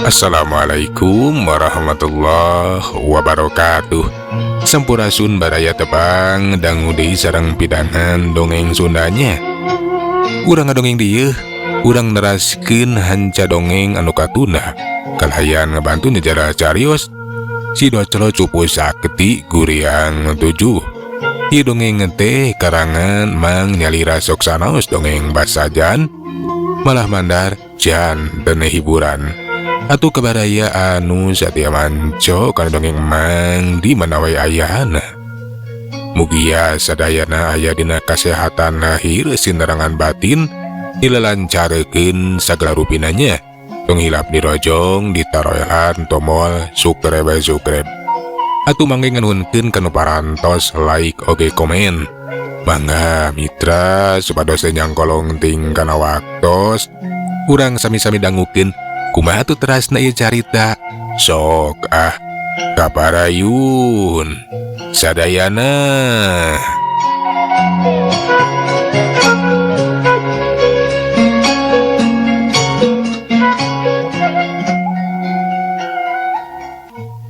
Assalamualaikum warahmatullahi wabarakatuh. Sampurasun baraya, tepang dangu deui sareng pidangan dongeng Sundanya. Urang ngadongeng dieu, urang neraskeun hanca dongeng anu katunda kalayan ngabantu nyejarah carios Si Doclo Cupu Sakti Guriang 7. Ieu dongeng teh karangan Mang Nyalira. Sok sanaos dongeng basajan malah mandar jan dene hiburan. Atuh ka baraya anu satia manco kana dongeng Mang di mana wae ayana, mugia sadayana aya dina kasehatan lahir sinerangan batin, dilelancarkeun sagala rupinanya. Tong hilap dirojong, ditaroelan tombol subscribe subscribe. Atuh mangga nganuhunkeun kanu parantos like oge komen. Mangga mitra, supados teu nyangkolong ting kana waktos, urang sami-sami dangukeun kumaha tuh terasna ieu carita. Sok ah, kaparayun sadayana.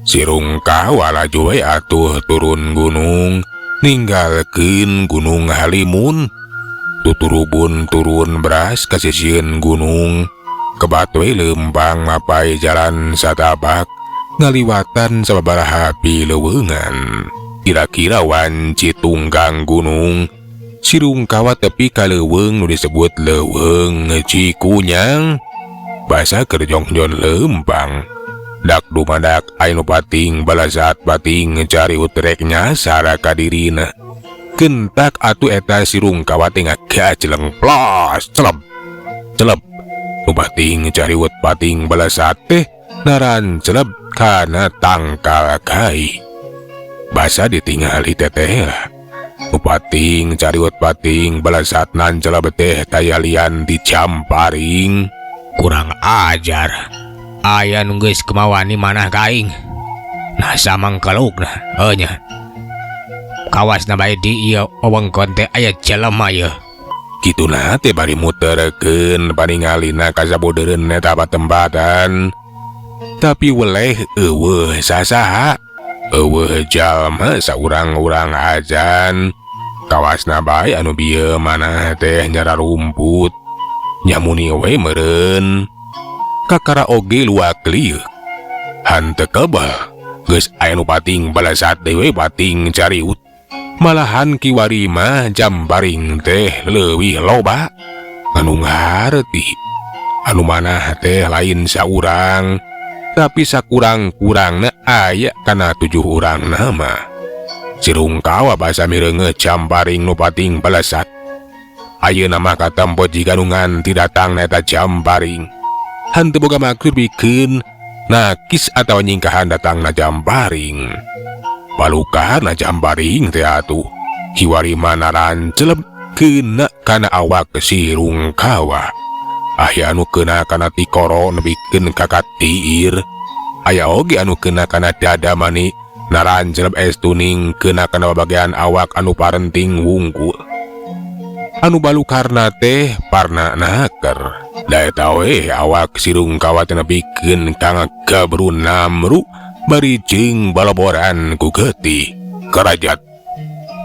Si Rungkawa laju we atuh turun gunung, ninggalkeun Gunung Halimun, tuturubun turun bras ka sisieun gunung. Kebat we leumpang mapai jalan satapak ngaliwatan sababaraha pileuweungan. Kira-kira wanci tunggang gunung, si Rungkawa tepi ka leuweung nu disebut Leuweung Cikunyang. Basa keur jongjon leumpang, dak dumadak aya nu pating balazat pating cariut rek nyasar ka dirina. Kentak atuh eta si Rungkawa teh ngagajeleng, plos celeb celeb, nu pating cariut pating balazat teh naranceleb kana tangkal kai. Basa ditingali teteh lah, nu pating cariut pating balazat nanceleb teh taya lian ti jamparing. Kurang ajar, aya nu geus kemawani manah ka aing. Nah, samangkelukna heuh nya, kawasna bae di ieu wewengkon teh aya jelema yeuh. Kituna teh bari muterkeun paningalina ka sabudeureun eta patempatan, tapi weleh euweuh sasaha, euweuh jalma saurang-urang ajan. Kawasna bae anu bieu manah teh nyara rumput nyamuni we meureun, kakara oge luak liuk. Hanteu kebal geus aya nu pating balazat deui pating cariut. Malahan kiwari mah jamparing teh leuwih loba. Anu ngarti anu manah teh lain saurang, tapi sakurang-kurangna aya kana tujuh urang nama. Si Rungkawa basa mireungeut jamparing nu pating balesat. Ayeuna mah katempo jiga nu nganti datang eta jamparing. Hanteu boga maksud bikeun nakis atawa nyingkahan datangna jamparing. Balukana jamparing teh atuh kiwari mah naranceleb kena kana awak si Rungkawa. Aya anu kena kana tikoro nepikeun ka katiir, aya oge anu kena kana dada mani naranceleb estuning kena kana bagian awak anu parenting wungkul. Anu balukarna teh parna naker. Da eta we awak si Rungkawa teh nepikeun ka ngagabru namru bari jeung baloboran ku getih. Karajat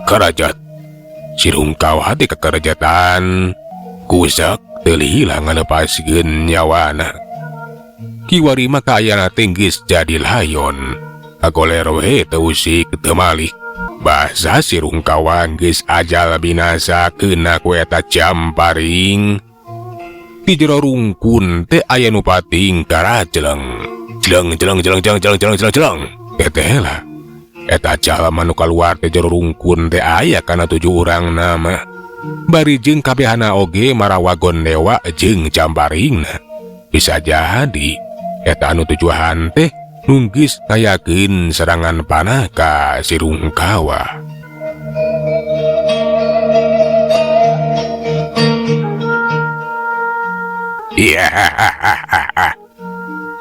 karajat, si Rungkawa teh kakerejatan kusak teu lila ngalepaskeun nyawana. Kiwari mah kaayana teh geus jadi layon, kagoler we teu usik teu malik. Basa si Rungkawa geus ajal binasa keuna ku eta jamparing. Di jero rungkun teh aya nu pating karajeleng jeleng jeleng jeleng jeleng jeleng jeleng jeleng jeleng. Teteh lah, eta jalma nu kaluar teh jero rungkun teh aya kana tujuh urang nama, bari jeung kabehana oge marawa gondewa jeung jamparingna. Bisa jadi eta anu tujuhan teh nu geus ngayakeun serangan panah ka si Rungkawa. Iya,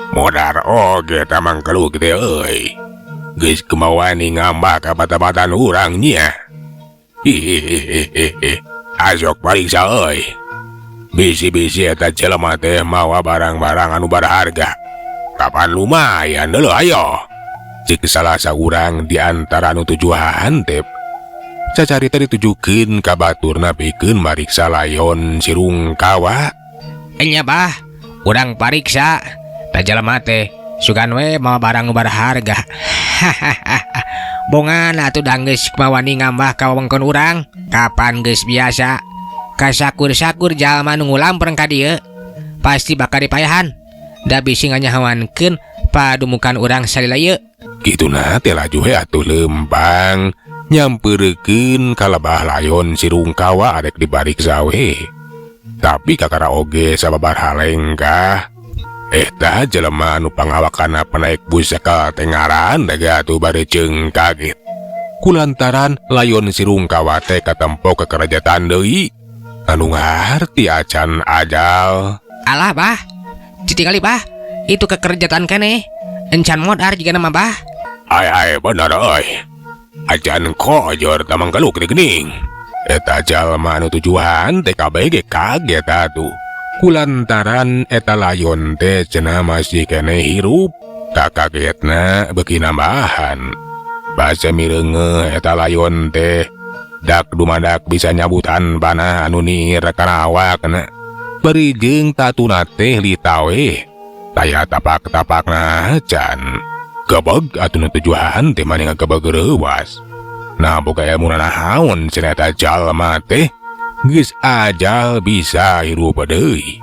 modar oge tamang keluk teh euy. Geus kemawani ngambah ka bata-batan urang nya. Hihihihi. Asok pariksa euy. Bisi-bisi eta jelema teh mawa barang-barang anu berharga. Kapan lumayan dulu ayo. Cik salah saurang di antara nu tujuhan teh. Cacarita ditujukeun ka baturna pikeun mariksa layon Sirung Kawa. Enya bah, urang pariksa. Tah jelema teh sugan we mawa barang nu berharga. Bongan atuh da geus mawani ngambah ka wewengkon urang. Kapan geus biasa kasakur-sakur jalma nu ngulampreng ka dieu pasti bakal dipayahan. Da bisi nganyahoankeun padumukan urang salila ieu. Kituna teh laju we atuh lempang nyampeurekeun ka lebah layon Sirung Kawa arek dipariksa we. Tapi kakara oge sababaraha lengkah. Eta jelema anu pangawakana penaik busakal teh ngaran daga atuh bareuceung kaget. Kulantaran layon Sirung Kawa teh katempo kekerajatan deui. Anu ngarti acan ajal. Alah bah, ditingali bah, itu kekerjatan keneh. Encan modar jiga nama bah. Ai ai bener euy. Acan kojor tamang keluk teh geuning. Eta jalma anu tujuan teh kabeh ge kaget atuh. Kulantaran eta layon teh cenah masih keneh hirup. Kakagetna beuki nambahan. Basa mireungeuh eta layon teh dak dumadak bisa nyabutan panah anu niir kana awakna. Bari jeung tatuna teh lita we. Taya tapak-tapakna acan. Gebeg atuh nu tujuan teh mani ngagebeg reuwas. Nah boga ilmu nanaon cenah eta jalma teh geus ajal bisa hirup deui.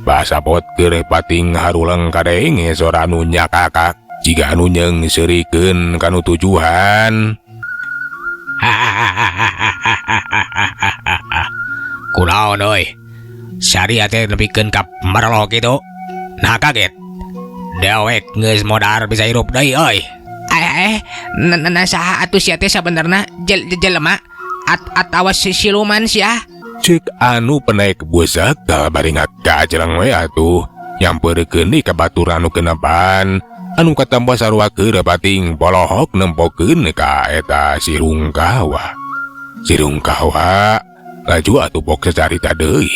Basa pot keur pating haruleng kadenge sora anu nyakakak jiga anu nyeungseurikeun ka nu tujuhan. Kunaon euy? Saria teh nepikeun ka maraloh kitu. Nah kaget. Dewek geus modar bisa hirup deui euy. Na saha atuh sia teh sabenerna jelema atawa siluman sia? Cek anu penaik busakal bari ngakajreng we atuh nyamperkeun deui ka baturan anu kenepan anu katempo sarua keur pating polohok nempokeun ka eta Sirung Kawa. Sirung Kawa laju atuh pok sacarita deui.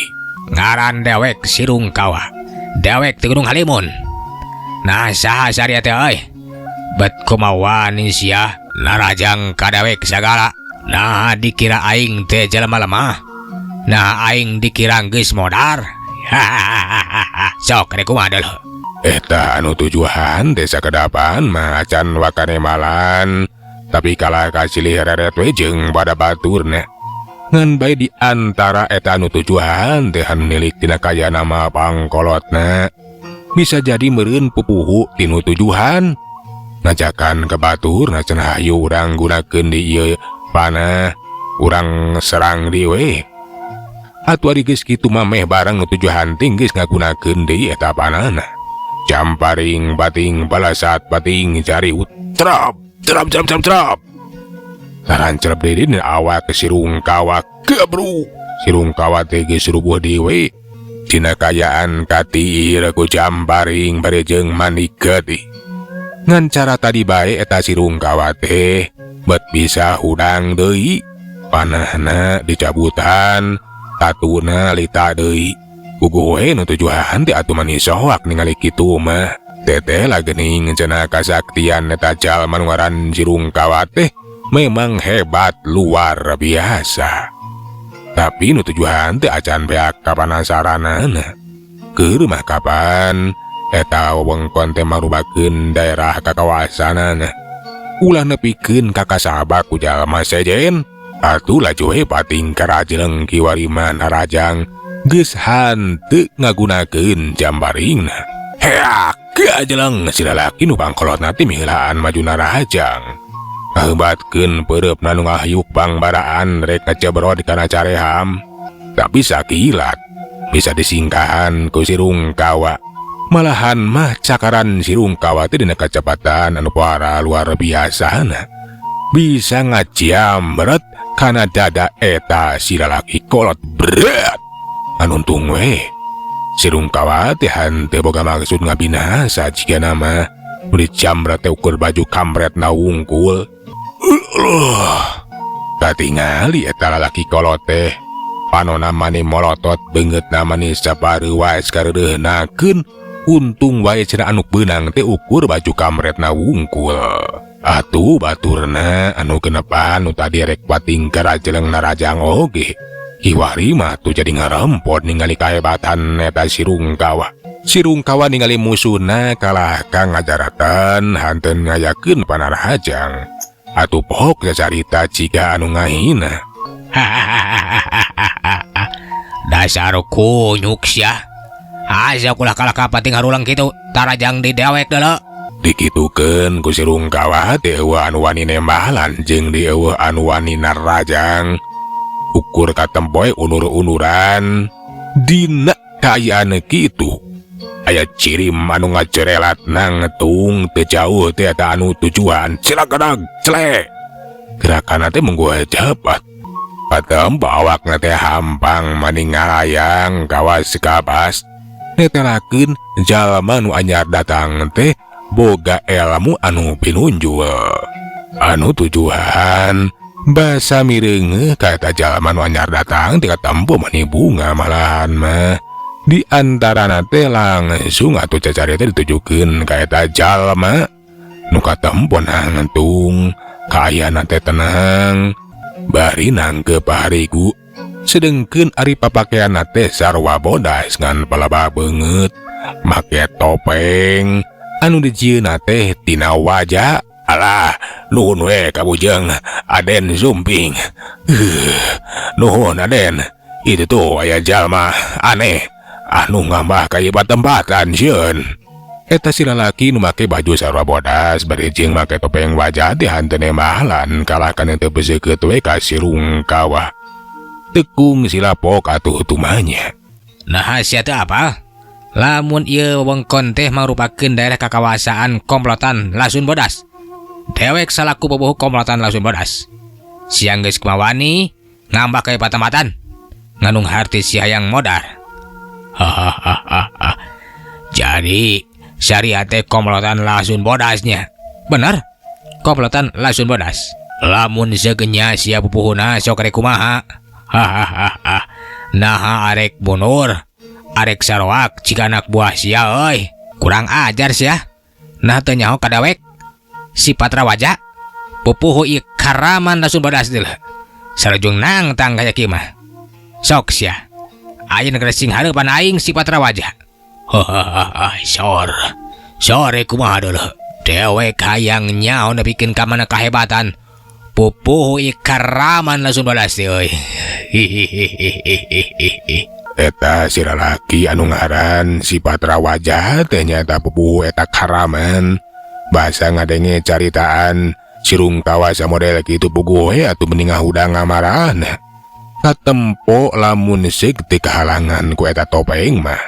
Ngaran dewek Sirung Kawa. Dewek ti Gunung Halimun. Nah saha saria teh euy? Bet kumawani sia narajang ka dewek sagala. Nah dikira aing teh jelema lemah. Nah aing dikira geus modar. Sok rek kumaha deuleu. Eta anu tujuan desa kedapan mah acan wakane malan. Tapi kalah kasilih reret we jeung pada baturna. Ngan bae di antara eta anu tujuan teh anu nilik tina kaya nama pangkolotna. Bisa jadi meureun pupuhu tinu tujuhan. Ngajakan ke baturna cenah hayu urang gunakeun di ieu panah, urang serang di we. Atuh ari geus kitu mah meh bareng nu tujuhan teh geus ngagunakeun deui eta panahna. Jamparing bating balasat bating jari trap trap trap trap trap. Tarancerep deui dina awak Sirung Kawa gebru. Sirung Kawa teh geus rubuh deui. Dina kayaan katiir ku jamparing bari jeung manik getih. Ngan cara tadi bae eta Sirung Kawa teh bet bisa hudang deui. Panahna dicabutan, tatuna lita deui. Puguh we nu tujuan teh atuh mani soak ningali kitu mah. Teteh lah geuning cenah kasaktian eta jalma nu ngaran Sirung Kawa teh memang hebat luar biasa. Tapi nu tujuan teh acan beak kapanasaranana. Keur mah kapan eta wewengkon teh marubakeun daerah kakawasanana. Ulah nepikeun ka kasabak ku jalma sejen. Atuh laju we pating karajeleng kiwari narajang geus hanteu ngagunakeun jambaringna. Heak kajeleng si lalaki nu pangkolotna teh miheulaan maju narajang. Ngahebatkeun peureupna nu ngahyuk pangbaraan rek ngacebrod kana careham. Tapi sakilat bisa disingkahan ku Sirung Kawa. Malahan mah cakaran Sirung Kawa teh dina kacepatan anu pohara luar biasana. Bisa ngajambret kana dada eta si lalaki kolot berat. Anuntung we Sirung Kawa teh henteu boga maksud ngabinasa jigana mah. Nu dijambret teh ukur baju kamretna wungkul. Katingali eta lalaki kolot teh panona mani molotot beungeutna mani sapareuwas kareureuhnakeun. Untung wae cenah anu beunang teh ukur baju kamretna wungkul. Atuh baturna anu genepan nu tadi rek pating karajeleng narajang oge. Kiwari mah tuh jadi ngarempot ningali kahebatan eta si Rungkawa. Si Rungkawa ningali musuhna kalah ka ngajaratan hanten ngayakeun panarajang. Atuh pok carita ciga anu ngahina. Dasar kunyuk sia. Asa kulah kalah ka pating harulang kitu tarajang di dewek deuleu. Dikitukeun ku si Rungkawa teh eueuh anu wani nembalan jeung di eueuh anu wani narajang. Ukur katempoe unur-unuran dina kaayaan kitu. Aya cirim anu ngajerelat nangtung teu jauh teh eta anu tujuan cilagedag cele. Gerakanna teh mungguh cepat. Patempo awakna teh hampang mani ngalayang kawas kabas. Netelakeun jalma nu anyar datang teh boga elmu anu pinunjul. Anu tujuan basa mireungeuh ka eta jalma nu anyar datang teh katempo mani bunga malahan mah. Di antarana teh langsung atuh cacarita ditujukeun ka eta jalma nu katempo nangtung kaayana teh tenang bari nangkep harigu. Sedengkeun ari papakeanna teh sarua bodas ngan palaba beungeut make topeng anu dijieunna teh tina waja. Alah, nuhun we ka bujeng Aden Sumping. Nuhun Aden, itu tuh aya jalma aneh anu ngambah ka ieu patempatan sieun. Eta si lalaki nu make baju sarua bodas bari jeung make topeng wajah teh hanteu nembalan kalahkan teu beuseukeut we ka si Rungkawa. Tekung silapok atuh tumanya. Nah, sia teh apa? Lamun ieu wewengkon teh mangrupakeun daerah kakawasaan komplotan Lasun Bodas. Dewek salaku boboh komplotan Lasun Bodas. Siang geus kumawani ngambah ka patempatan. Nganung harti si hayang modar. Hahaha. Jadi syariat teh komplotan Lasun Bodasnya. Bener? Komplotan Lasun Bodas. Lamun segenya sia pupuhuna sok rek kumaha. Hahaha. Naha arek munur, arek saroak jika anak buah sia euy. Kurang ajar sia. Nah teu nyaho ka dewek. Si Patra Waja pupuhu ieu karaman Lasun Bodas deuleu. Sarujung nangtang kaya kieu mah. Sok sia. Ayeuna geus sing hareupan aing si Patra Waja. Hahaha, sor. Sore kumaha deuleu. Dewek hayang nyaho nepikeun ka mana kahebatan. Pupuhu ieu karaman Lasun Bodas teh euy. Hihihihihihi. Eta si lalaki anu ngaran si Patra Waja teh nyaeta pupuhu eta karaman. Basa ngadenge caritaan si Rungkawa samodel kitu puguh we atuh mending ngahudang ngamarana. Katempo lamun seug teu kahalangan ku eta topeng mah.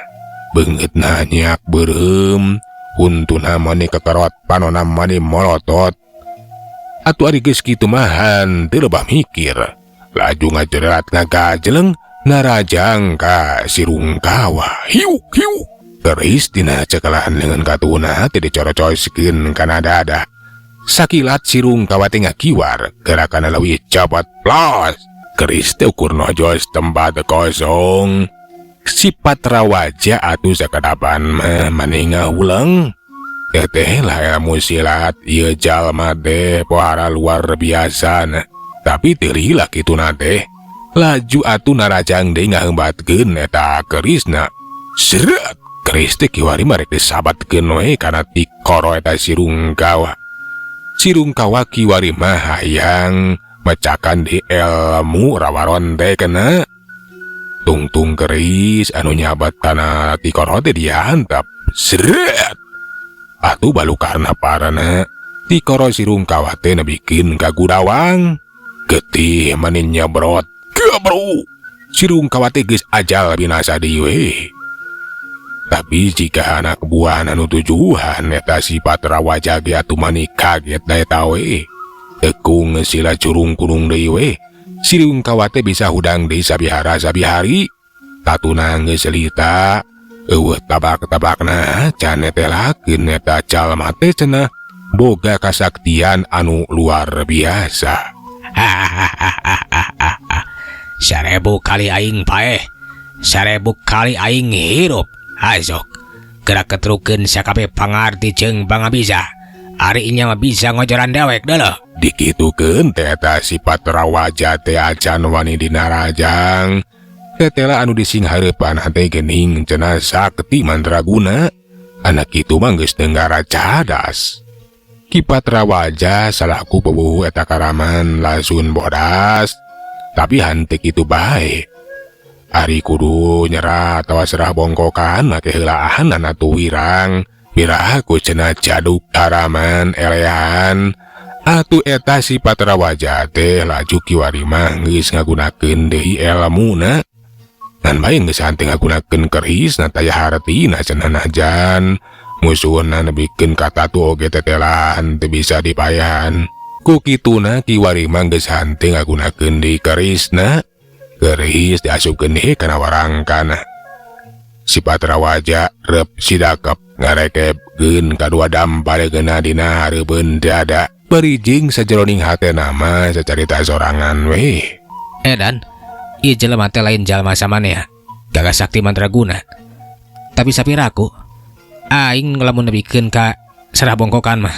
Beungeutna nyiak beureum, huntuna mani kekerot, panona mani molotot. Atuh ari geus kitu mah henteu lebah mikir. Laju ngajerat ngagajeleng narajang ka si Rungkawa. Hiuk hiuk. Keris dina cekelahan lengan katuna teh dicorocoskeun kana dada. Sakilat si Rungkawa teh ngakiwar, gerakanna leuwih cepet plos. Keris teh ukur nojos tempat kosong. Si Patra Waja atuh sakadapan mah mani ngahuleng. Teteh lah ilmu silat ieu jalma teh pohara luar biasa. Tapi teu lila kituna teh. Laju atuh narajang deui ngaheumbatkeun eta kerisna. Seret! Keris teh kiwari mah rek disabatkeun we kana tikoro eta si Rungkawa. Si Rungkawa kiwari mah hayang mecakan di ilmu rawaron teh kena. Tungtung keris anu nyabat kana tikoro teh diantap. Seret! Atuh balukarna parana tikoro si Rungkawa teh nebikeun ka gurawang. Getih mani nyebrot. Gebru! Si Rungkawa teh geus ajal binasa deui we. Tapi jika anak buah anu tujuan eta si Patra Waja ge atuh mani kaget da eta we. Tekung sila curung kurung deui we. Si Rungkawa teh bisa hudang deui sabihara sabihari. Tatuna geus lita. Eueuh tabak-tabakna can netelakeun eta jalma teh cenah boga kasaktian anu luar biasa. Hahaha. 1000 kali aing paeh, 1000 kali aing hirup. Azok. Gerak ketrukeun sakabeh pangarti jeung pangabisa. Ari inya mah bisa ngojoran dewek deuleuh. Dikitukeun teh eta si Patrawaja teh acan wani dinarajang. Tetela anu disinghareupan teh geuning cenah sakti mandraguna. Anak kitu mah geus tenggara cadas. Ki Patrawaja salaku pupuhu eta karaman lasun bodas. Tapi henteu kitu bae. Ari kudu nyerah atawa serah bongkokan make heulaan atuh wirang. Piraku cenah jaduk karaman elehan. Atuh eta si Patrawaja teh laju kiwari mah geus ngagunakeun deui elmuna. Ngan bae geus henteu ngagunakeun keris na taya hartina cenah najan. Musuhna nebikeun ka tatu oge tetelan teu bisa dipayan. Ku kituna kiwari mah geus henteu ngagunakeun deui kerisna. Keris diasupkeun deui kana warangkana. Si Patrawaja rep sidakep ngarekebkeun kadua dampalegeuna dina hareupeun dada. Barijing sajeroning hatena mah sacarita sorangan weh. Edan, ieu jelema teh lain jalma samanea. Gagah sakti mandraguna. Tapi sapiraku aing lamun nebikeun ka serah bongkokan mah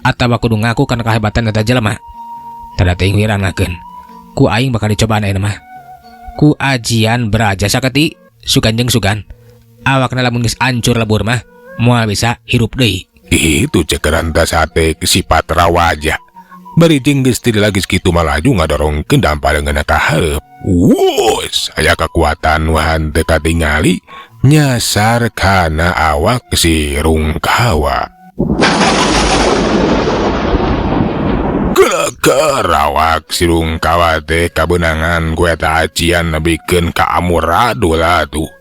atawa kudu ngaku kana kahebatan eta jelema. Tada teuing wiranakeun. Ku aing bakal dicobaan ayeuna mah. Ku ajian beraja saketi sugan jeung sugan. Awakna lamun geus ancur lebur mah moal bisa hirup deui. Itu cekeran tas hate si Patrawaja. Bari jeung geus teu lagi kitu mah laju ngadorongkeun dampaleungeunna ka hareup. Wus, aya kekuatan nu henteu katingali nyasar kana awak si Rungkawa. Geleger awak si Rungkawa teh kabeunangan ku eta ajian nebikeun ka amuradul atuh.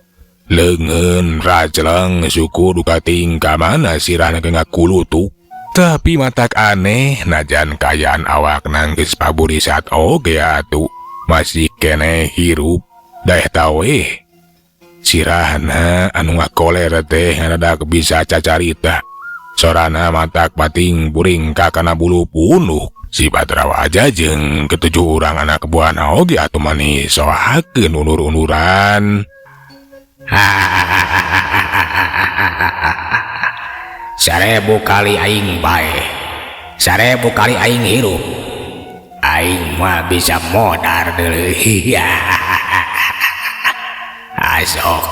Leungeun rajleng suku duka tingkah mana sirahna ge ngakulutuk. Tapi matak aneh najan kayaan awak nanggeus paburisat oge atuh masih keneh hirup. Da eta weh sirahna anu ngakoler teh ngadadak bisa cacarita. Sorana matak pating puring ka kana bulu punuk. Si Patrawaja jeung ketujuh urang anak buahna oge atuh mani soakeun unur-unuran. 1000 kali aing bae, 1000 kali aing hirup, aing mah bisa modar deui. Asok,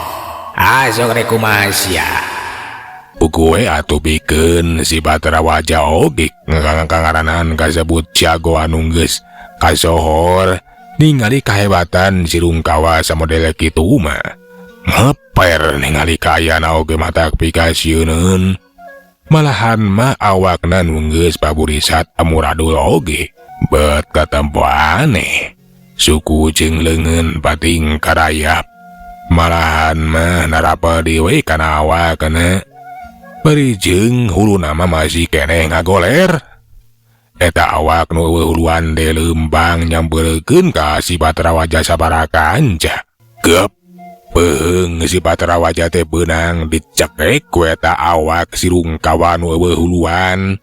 asok rek kumaha sia. Puguh atuh bikeun si Patrawaja oge ngangkangaranan kasebut jago anu geus kasohor ningali kahebatan si Rungkawa samodel kitu mah. Ngeper ningali kaayana oge matak pikasieuneun. Malahan mah awakna nu geus paburisat amuradul oge bet katempo aneh. Suku jeung leungeun pating karayap. Malahan mah narapel deui kana awakna. Bari jeung huluna mah masih keneh ngagoler. Eta awak nu eueuh huluan teh leumpang nyamperkeun ka si Patrawaja sabaraha kanca. Gep. Peheung si Patrawaja teh beunang dicekek ku eta awak si Rungkawa nu eueuh huluan.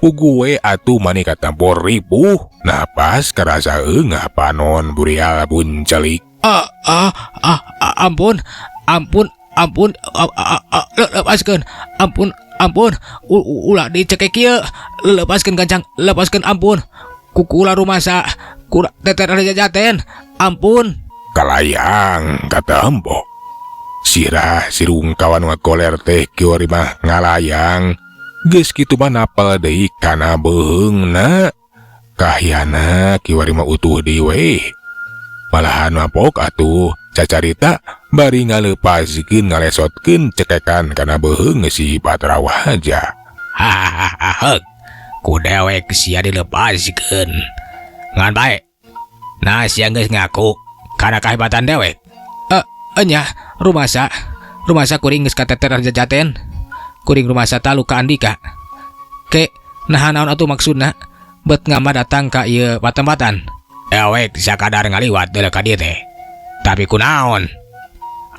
Puguh we atuh mani katempo ripuh. Napas karasa eungah panon burial buncelik. Ah, ah, ah, ah, ampun, ampun, ampun, ah, ah, ah, lepaskeun, ampun, ampun, ulah dicekek ieu, lepaskeun gancang, lepaskeun ampun, kukula rumasa, kura teter jajaten, ampun. Kalayang katempo. Sirah si Rungkawa nu ngagoler teh kiwari mah ngalayang. Geus kitu mah napel deui kana beuheungna. Kahyana kiwari mah utuh deui we. Malahan mapok atuh cacarita bari ngaleupaskeun ngalesotkeun cekekan kana beuheung si Patrawaja. Hahaha, ku dewek sia dilepaskeun. Ngan bae. Nah sia geus ngaku kana kahebatan dewek. Enya rumasa, rumasa kuring geus kateter jajaten. Kuring rumasa talu ka Andika. Ke naha naon atuh maksudna? Bet ngama datang ka ieu patempatan. Dewek sakadar ngaliwat deuleu ka dieu teh. Tapi kunaon?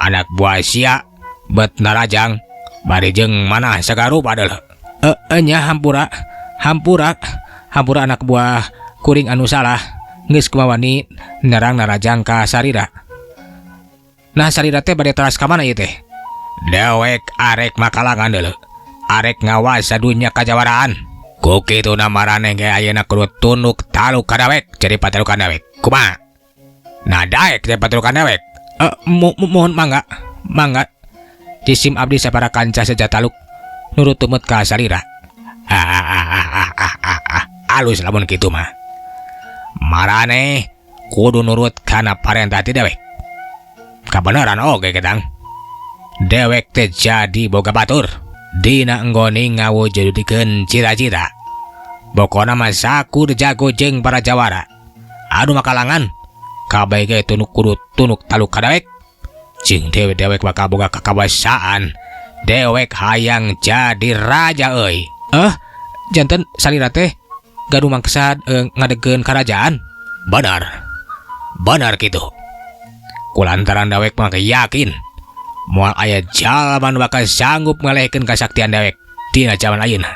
Anak buah sia bet narajang bari jeung manah sagarupa deuleu. Enya hampura, hampura, hampura anak buah kuring anu salah. Geus kumawani nerang narajang ka sarira. Nah sarira teh bade teras ka mana ieu teh? Dewek arek makalangan deuleu. Arek ngawasa dunya kajawaraan. Ku kituna maraneh ge ayeuna kudu tunduk taluk ka dewek jadi patarukan dewek. Kumaha? Nah daek jadi patarukan dewek. Mohon mangga, mangga. Jisim abdi sapara kanca seja taluk nurut tumut ka salira. Alus lamun kitu mah. Maraneh kudu nurut kana parentah ti dewek. Kabeneran oge ketang. Dewek teh jadi boga batur. Dina enggone ngawujudkeun cita-cita. Pokona mah sakur jago jeung para jawara. Anu makalangan kabeh ge tunuk kudu tunuk taluk ka dewek. Jeung dewek-dewek bakal boga kakawasaan. Dewek hayang jadi raja euy. Janten salira teh gaduh maksad ngadegkeun karajaan. Benar. Benar kitu. Kulantaran dewek mah yakin moal aya jalma nu bakal sanggup ngalehkeun kasaktian dewek dina jaman ayeuna.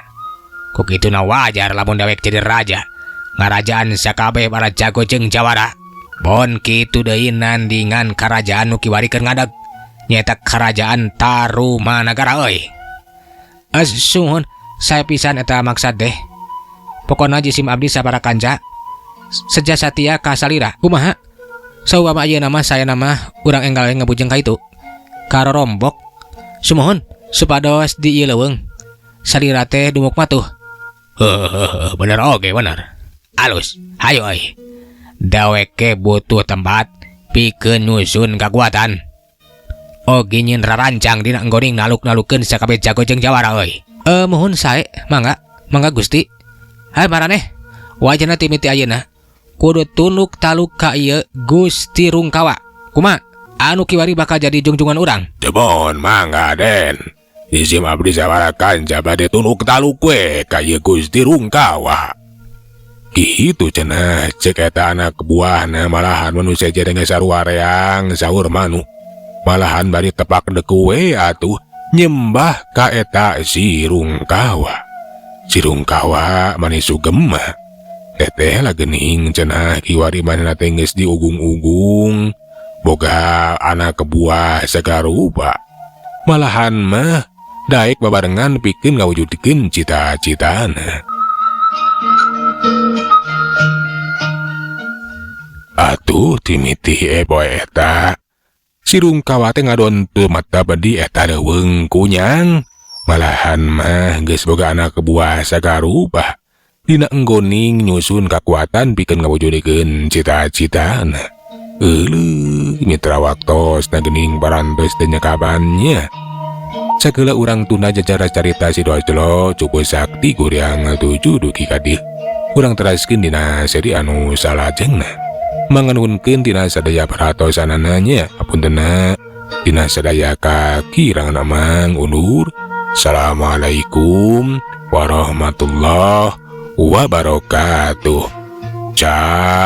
Ku kituna wajar lamun dewek jadi raja. Ngarajaan sakabeh para jago jeung jawara. Bon kitu deui nandingan karajaan nu kiwari keur ngadeg. Nyaeta karajaan Tarumanagara euy. Sungguh saya pisan eta maksad deh. Pokona jisim abdi sabara kanca seja satia ka salira. Kumaha? Saupama ayeuna mah saya mah urang enggal ngebujeng ka itu. Karorombok. Sumuhun supados di ieu leuweung. Salira teh dumuk matuh. Heuh, bener oge bener. Alus, hayu euy. Dewek ge butuh tempat pikeun nyusun kakuatan. Oge nyin rarancang dina enggoning naluk-nalukeun sakabeh jago jeung jawara euy. Muhun sae, mangga, mangga Gusti. Hai maraneh, wajahna timiti ayeuna kudu tunduk taluk ka ieu Gusti Rungkawa. Kumaha? Anu kiwari bakal jadi jungjungan urang. Debon mangga Den. Isim abdi sabara kanca bade tunduk taluk we ka ieu Gusti Rungkawa. Kitu cenah cek eta anak buahna malahan manusia jadi geus sarua reang saur manu. Malahan bari tepak deku we atuh nyembah ka eta si Rungkawa. Si Rungkawa mani sugem mah. Teteh lah geuning cenah kiwari manehna teh geus diugung-ugung. Boga anak buah segala rupa. Malahan mah daek babarengan pikeun ngawujudkeun cita-citana. Atuh timiti poe eta si Rungkawa teh ngadon teu mata bedi eta leuweung kunyang. Malahan mah geus boga anak buah sagala rupa. Dina enggoning nyusun kakuatan pikeun ngawujudkeun cita-citana. Euleuh mitra waktos na geuning parantos teh nyekabannya. Sagala urang tuna jajar carita si Doclo cukup sakti kuring tujuh dugi ka dieu. Urang teraskeun dina seri anu salajengna. Manganuhunkeun dina sadaya perhatosanana nya, apuntenna dina sadaya kakirangan amang undur. Assalamualaikum warahmatullahi wabarakatuh. Ciao.